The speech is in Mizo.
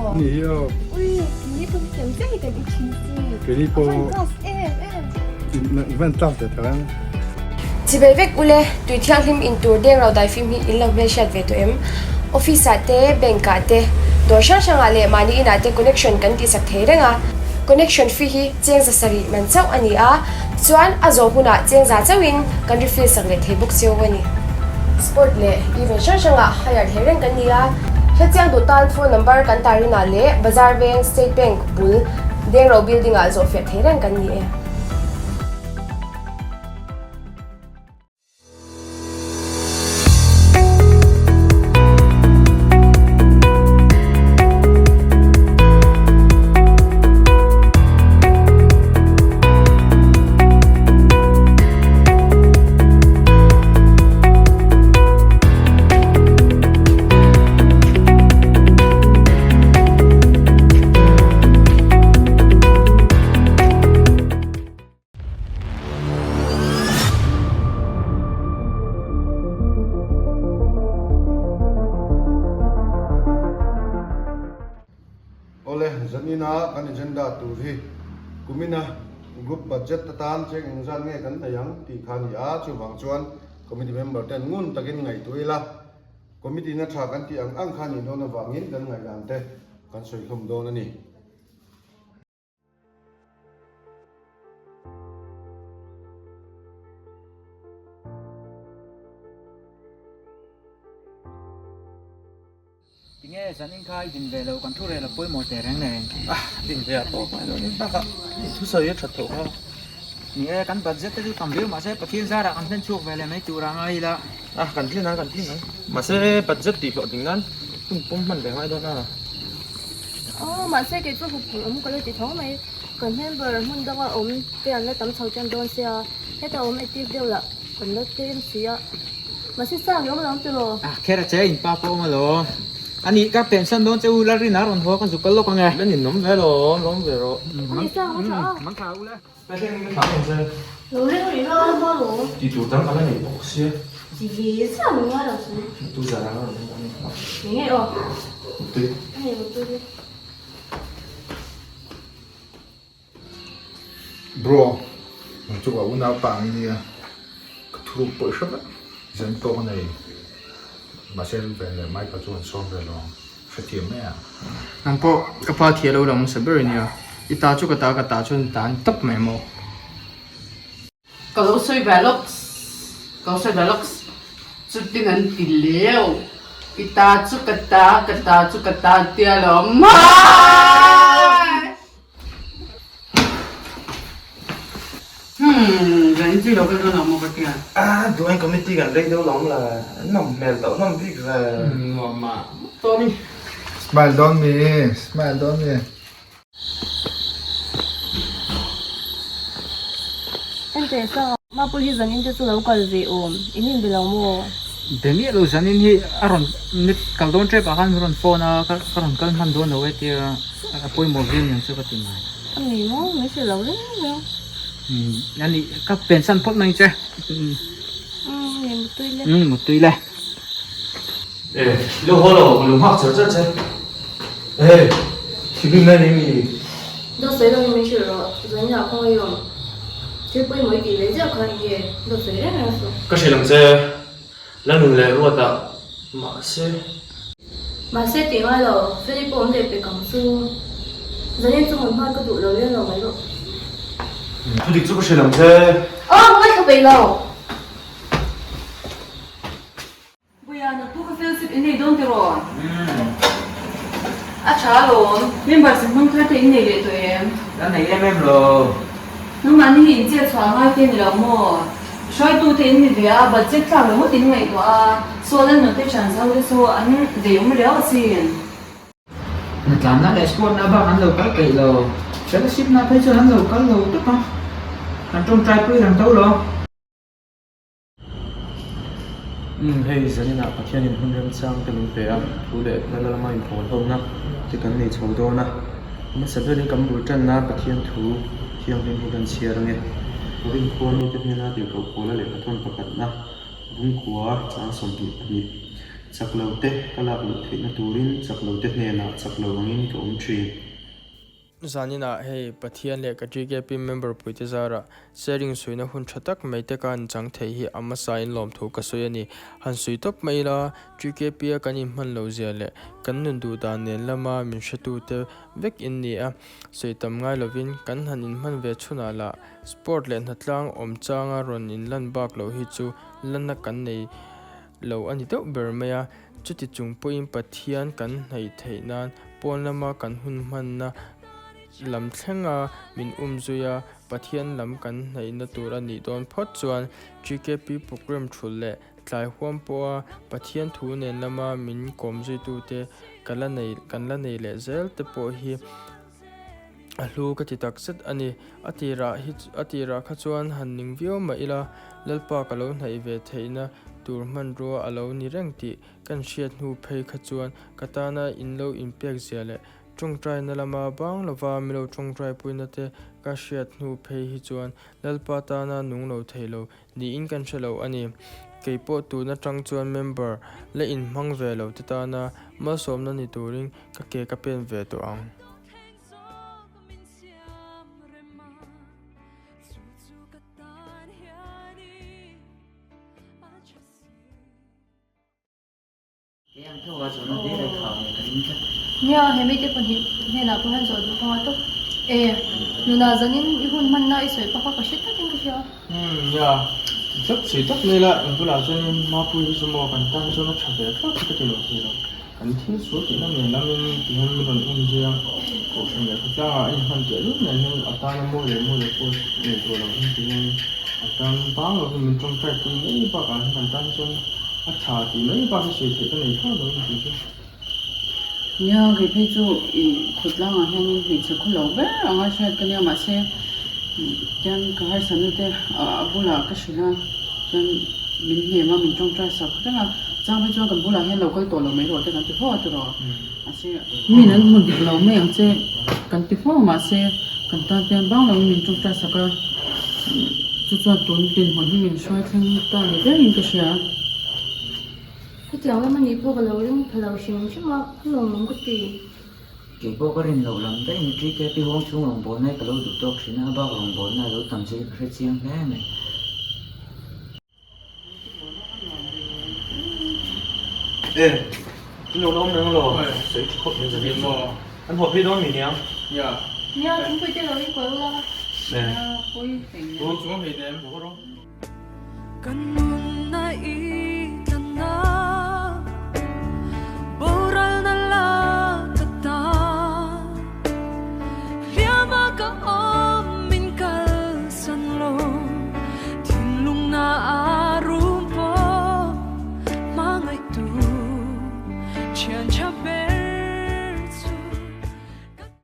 maw? Ni hi aw. Ui, keini pawh hi tiang chiah hi kan i thin chi. Keini pawh. A van class em em. I van class ve tho em? Chibei vek ule, tui thianghlim in tur deng ro daifim hi in lo hmelhriat ve tawh em? Office ah te, bank ah te, dawr hrang hrang ah leh mahni inah te connection kan tihsak thei reng a. Connection fee hi cheng za sarih man chauh a ni a, chuan a zawh hunah cheng za chauhin kan refill sak leh thei bawk cheu a ni. Sport leh event hrang hrangah hire thei reng kan ni a, hrechiang duh tan phone number kan tarrinah leh Bazar Veng State Bank bul Dengro Building ah zawhfiah thei reng kan ni e. Awle, zanina kan agenda tur hi kumina group budget atan cheng engzat nge kan nei ang tih kha a ni a, chuvang chuan committee member ten ngun takin ngaihtuah ila, committee na tha kan tih ang ang kha a nih dawn avangin kan ngaihdan te kan sawi hlawm dawn a ni. Tinge zan in kha i din ve lo kan thu rel a pawimawh teh reng nen. Ah din ve a tawk mai lo ni bakah i thusawi a that tawh kha. Ni e kan budget te chu tam viau mahse Pathian zarah kan hlen chhuak ve leh mai tur a ngai ila. Ah kan hlen ang kan hlen ang mahse budget tih hlawh ding nan hun pawm hman ve ngai dawn a. Aw mahse kei chu huphurh awm ka la ti tho mai kan member hmun danga awm te an la tam chho tan dawn sia heta awm active deuh lah kan la tlem si a mahse sang i awm lo ang tiraw. Ah kher a che in pa pawh awm alawm a nih ka pensan dawn che u Lalrina rawn haw ka zuk kal lawk ang e. Lan in awm ve alawm lawm ve rawh. Ani sang a tha a. Mang tha u le. Lo reng rih la a hma lo. Ti tur dang ka la nei bawk sia. Ti ve chiah min ngai lo chu. Tu zan ang a rawn en a ni. Ni ngei aw. Mutui. A nei mutui le. Bro, nang chu ka unau pa ang i nia. Ka thuruk pawh i hre vek. Zan tawk a nei. Mahse Ruben leh Michael chu an sawm ve lo ang. Hrethiam mai a. Nang pawh ka pa thia lo lang hmasa ber ania, i ta chu ka ta, ka ta chuan ta an tawp mai maw? Ka lo sawi ve lawks, ka lo sawi ve lawks, chutin an ti leu, i ta chu ka ta, ka ta chu ka ta an tia lo mai! Hmm, zan chu lo kal dawn ang maw ka tia. A, duain committee kan rei deuh lawm la, an nawm hmel tawh hlawm bik ve. Nuam mah tawh ni. Smile dawn mi, smile dawn mi. Enteh sang, Mapui hi zanin te chu lo kal ve awm, in inbe lo maw? Be miah lo zanin hi a rawn net kal dawn tep ah khan min rawn phone a, ka rawn kal hman dawn lo e tia a pawimawh viau niang chu ka ti mai. A ni maw, min hrilh lo reng reng. Umm a nih ka pensan phawt mai che. Umm ni mutui le. Umm mutui le. E lo haw lo ka lo nghak char char che. E thilin na nei mi? Dawt sawi lo in min hrilh rawh, zanin ah kawng ei awm. Thil pawimawh i tih ve ziah kha eng nge dawt sawi reng reng suh. Ka hrilh ang che. La nun leh ruat ah mahse. Mahse tih ngai lo, Feli pawh awm leh pek ang chu. Zanin chu hmun hman ka duh lo leng lo mai rawh. Thu dik chu ka hrilh ang che. Aw, ngaithla peih lo. Buia, naktu ka fellowship in nei dawn tiraw? A tha alawm, member sin hmang thar te in nei leh tawh em? La nei em em lo. Nangmahni hi in chet chhuah ngai te ni lo maw? Hruaitute in ni ve a, budget tlak ringawt in ngaihtuah a, saw lal nute thian zo te chu an vei awm riau asin. Hnatlanna leh sport na bak an lo kal peih lo, fellowship na phei chuan an lo kal lo tawp a, kan tawngtai pui reng tho lo. Umm hei zaninah Pathianin hun remchang te min pe a, thu leh hla lama inpawl hona te kan nei chho dawn a, hmasa berin kan bul tan nan Pathian thu thianghlim hi kan chhiar ange. Rinkhua mite hnena tirhkoh pawla lehkha thawn pakhatna Bungkua chang 22. Chak lote ka lak luh theihna turin chak lote hnenah chak lo angin ka awm thin. Zaninah hei Pathian leh ka TKP member puite zarah sharing suihna hun tha tak mai te ka han chang thei hi a hmasain lawmthu ka sawi a ni. Han suih tawp mai ila TKP a kan inhman loh zia leh kan nun duh dan nen lama min hretute vek in ni a, sawi tam ngai lovin kan han inhman ve chhunah lah sport leh hnatlang awm changa rawn inlan bak loh hi chu lanna kan nei lo a ni deuh ber mai a, chuti chung pawhin Pathian kan hnaih theih nan pawn lama kan hun hmanna lam thlenga min um zui a, Pathian lam kan hnaihna tur a nih dawn phawt chuan GKP programme thulh leh tlai huam pawha Pathian thu nen lama min kawm zuitute ka la nei kan la nei leh zel te pawh hi A hlu ka ti tak zet a ni. A tirah hi a tirah kha chuan han ning viau mah ila, Lalpa ka lo hnaih ve theihna tur hmanrua a lo ni reng tih kan hriat hnu phei kha chuan ka tana in lo inpek zia leh tawngtaina lama bang lova min lo tawngtaipuina te ka hriat hnu phei hi chuan Lalpa tana nung lo thei lo niin kan hre lo a ni. Kei pawh tun atang chuan member la inhmang ve lo te tana malsawmna ni turin ka ke ka pen ve tawh ang. Nia, he mite pahnih hnenah pawh hian zawh duh ka ngah tawp. E, nunah zanin i hun hmanna i sawi pakha ka hre takin ka hria. Umm, nia, ti tlat sawi tak mai la, in bulah chuanin Mapuii hi chu maw kan tan chuan a tha ve thlawt hi ka ti lo thei lo. Kan thil sual tihna nen lamin tihian min rawn um zui a, Kohhran leh khawtlangah a inhman teh lul nen hian a tana mawi leh mawi lo pawh nei tawh lo in tihian a tan bang lovin min tawngtai pui mai bakah hian kan tan chuan a tha tih mai bak hi sawi theih ka nei thlawt lo in tih chu. Nia, kei phei chu i khawtlangah hianin hmeichhe khaw lo ber anga hriat ka nia mahse tian ka harsatna te a bulah ka hrilh a chuan min hnem a min tawngtai sak reng a. Chang phei chuan kan bulah hian lo kal tawh lo mai rawh te kan ti fo a tiraw mahse min an hmu dik lo mai ang che kan ti fo mahse kan tan te hian bang lovin min tawngtai sak a chu chuan tun dinhmun hi min hruai thleng ta ni berin ka hria. Hetiang lam anih pawh ka lo ring pha lo hrim hrim a, a lawmawm ka ti. Kei pawh ka rin loh lam daihin TKP huang chhung rawngbawlna hi ka lo duh tawk thin a, a bak rawngbawlna a lo tam che hi ka hre chiang hle mai. E, in lo la awm reng alo, sawi tha khawp mai zan in. An haw phei dawn mi niang? Nia. Nia, thingpui te lo in kual ula. E. Chu chuang hei nem. Kan nunna i.